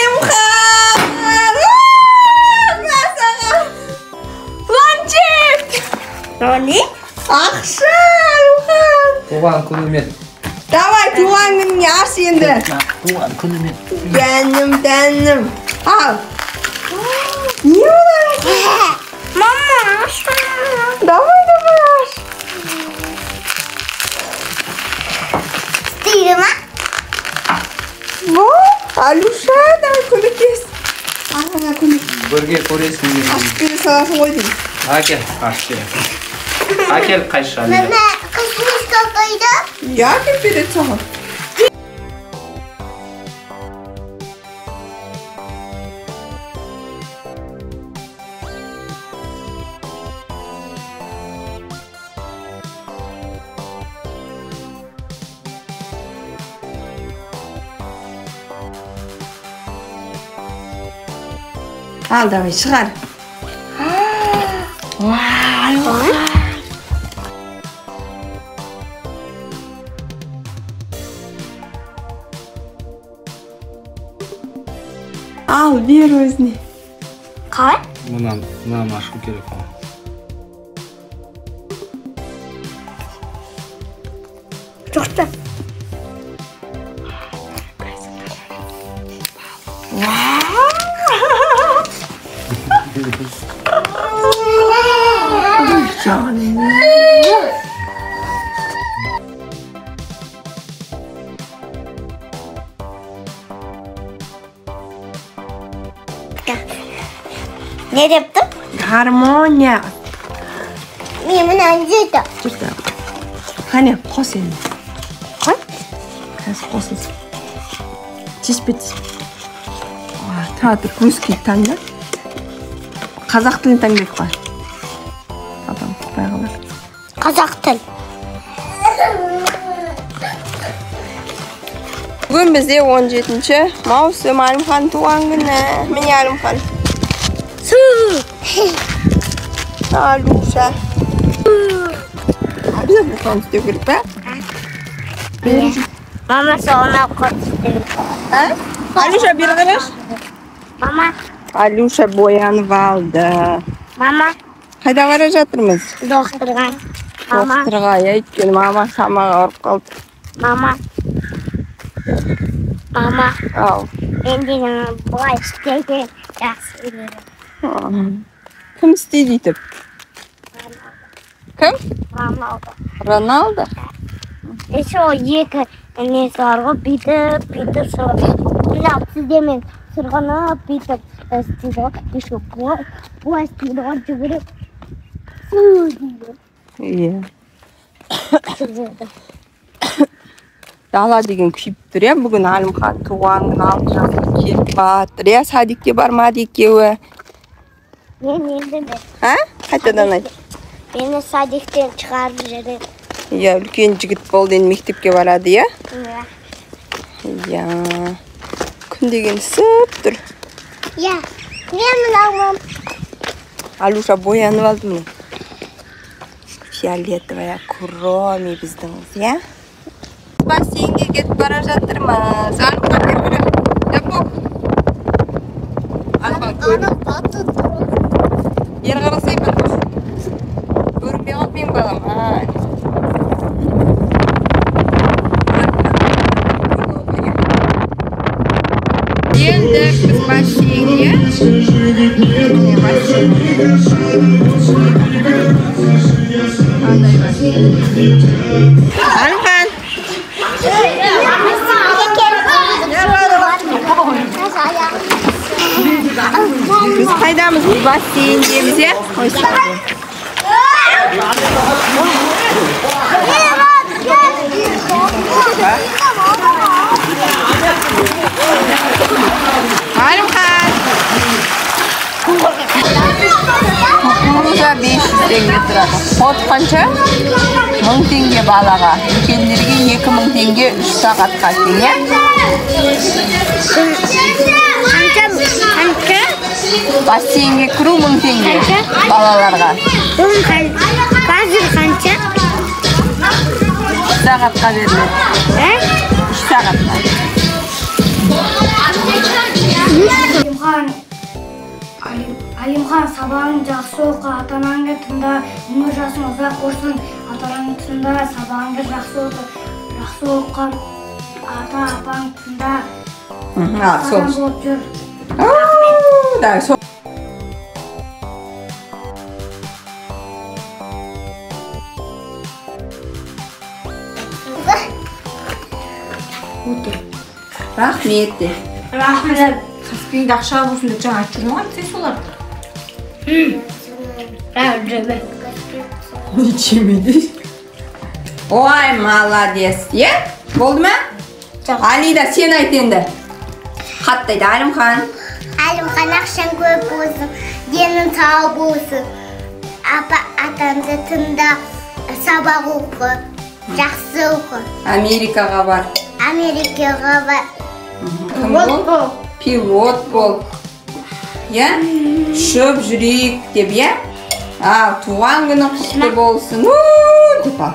Әлімхан! Саған планшет! Не? Ақша, Әлімхан! Туған күнімен. Давай, туған күніңе аш енді. Туған күнімен. Тәнім, тәнім. Ал. Не ол, Әлімхан? Мама, аш. Давай, давай, аш. Істейді ма? Во, Алюша, давай көмектес. Ағаңа көмек. Бірге көресің. Ашып бере саласың ғой деймін. Әкел, ашып беремін. Әкел қайшы, Алия. Мама, косметика қайда? Иә, әкеліп береді саған. Ал, давай, шығар. Вау! Ал, бер өзіне. Қалай? Мынаны ашу керек оған. Тоқта. Жаным. Не деп тұр? Гармония. Мен мынаны жейді. Жүрді. Қане, қос енді. Қой. Қазір қосылсын. Тиіспе, тиіспе. Тұра тұр, русский таңда. Қазақ тілін таңдайық қой. Папам ұқпай қалар. Қазақ тіл. Бүгін бізде 17 маусым, Әлімхан туған күні. Міне Әлімхан. Су. Алюша. Обязательно соны істеу керек па? Мама соны қосты. А? Алюша, бері қарашы. Мама. Алюша боянып алды. Мама. Қайда бара жатырмыз? Докторға. Мама. Докторға, иә, өйткені мама шамаға ауырып қалды. Мама. Мама. Ау. Мен деген былай істейді, жақсы көреді. Кім істейді өйтіп? Кім? Роналдо. Роналдо? Еще екі несі бар ғой, бүйтіп, бүйтіп шығып. Мына тіземен сырғанап, бүйтіп істейді ғой. Еще былай, былай істейді ғой, жүгіріп. Су дейді. Иә. Жүгірді. Дала деген күйіп тұр, иә. Бүгін Әлімхан туған күні, 6 жасқа келіп жатыр, иә. Садикке бармады екеуі. Мен енді мен. А? Қайтадан айт. Мені садиктен шығарып жібереді. Иә, үлкен жігіт болды, енді мектепке барады, иә? Иә. Иә. Күн деген ысып тұр. Иә. Мен мынауым. Алюша боянып алды міне. Фиолетовая кроме біздің қыз, иә? Бассейнге кетіп бара жатырмыз. Әлімхан, бері қара. Жапок. Әлімхан, бері қарасай, бір. Көрінбей қалды менің балам. Келдік біз бассейнге. Міне бассейн. Андай бассейн. Әлімхан. Біз қайдамыз? Біз бассейндеміз, иә? Әлімхан! Кукуруза 500 теңге тұрады. Ход қанша? 1000 теңге балаға. Үлкендерге 2000 теңге 3 сағатқа тең, иә? Қанша? Қанша? Бассейнге кіру 1000 теңге балаларға. Қазір қанша? 3 сағатқа беріледі. Ә? 3 сағатқа. Әлімхан, Әлімхан, сабағың жақсы оқы, ата-анаңды тыңда, өмір жасың ұзақ болсын, ата-анаңды тыңда, сабағыңды жақсы оқы, жақсы оқы, ата-апаңды тыңда, Ал, сол. адам болып жүр. Ау, да, сол. Отыр. Рахмет де. Рахмет. Каспиіңде ақша болсын деп жаңа айтып жүрдің ғой, айтсай соларды. Жемейді. Ой, молодец. Е? Болды ма? Алида, сен айт енді. Қатты айт, Әлімхан. Әлімхан, ақшаң көп болсын, денің сау болсын. Апа, атаңды тыңда, сабақ оқы, жақсы оқы. Америкаға бар. Америкаға бар. Кім бол? Пилот бол. Иә? Ұшып жүрейік деп, иә? Ал, туған күнің құтты болсын. У, деп ал.